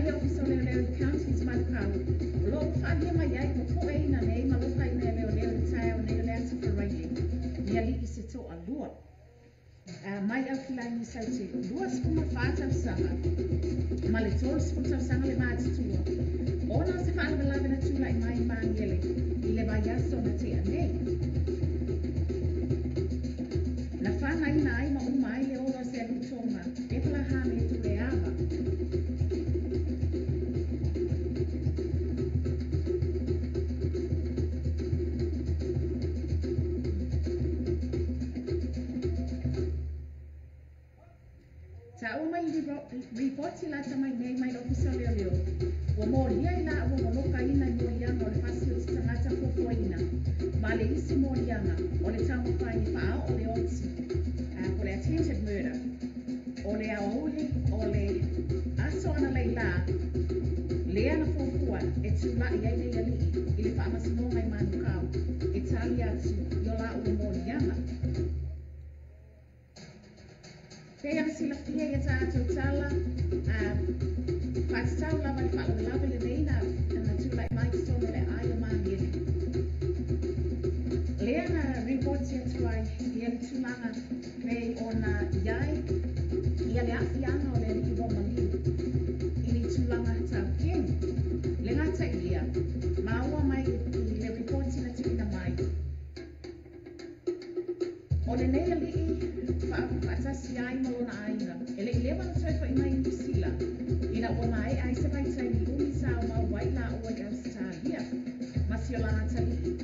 le Ofisa o Leoleo i Counties Manukau, o lo o ua faaalia mai ai ua pueina nei ma lokaina e leoleo i le taeao nei o le Aso Faraile ni alii se toalua mai Aukilani Saute, 24 tausaga ma le 30 tausaga le matutua, ona o se faalavelave na tulai mai i Magele i le vaiaso na tea nei. Na fagaina ai ma uma ai le ola o se alii Tonga, Epalahame Tuleava. Taua mai i ripoti lata mai nei mai le Ofisa o Leoleo, ua molia i laua ua lokaina i moliaga o le fasi o se tagata fuafuaina, ma le isi moliaga o le taumafai e faaoo le oti, po le attempted murder. O le aoauli o le aso analeila lea na fuafua e tula'i ai nei alii i le faamasinoga i Manukau e tali atu i o laua moliaga. Pei ona silafia ia tatou tala faatatau lava i le faalavelave lenei na tulai mai totonu o le aai o Magele, lea na ripoti atu ai ia le tulaga pei ona i ai ia le aafiaga o le alii ua maliu i le tulaga taukeni. Le gata i lea, maua mai i le ripoti na tuuina mai, o lenei alii faatasi ai ma lona aiga e le'i leva ona toe fo'i mai i Niu Sila ina ua maea ai se vaitaimi umi sa aumau ai laua i Ausetalia ma si o la atalii.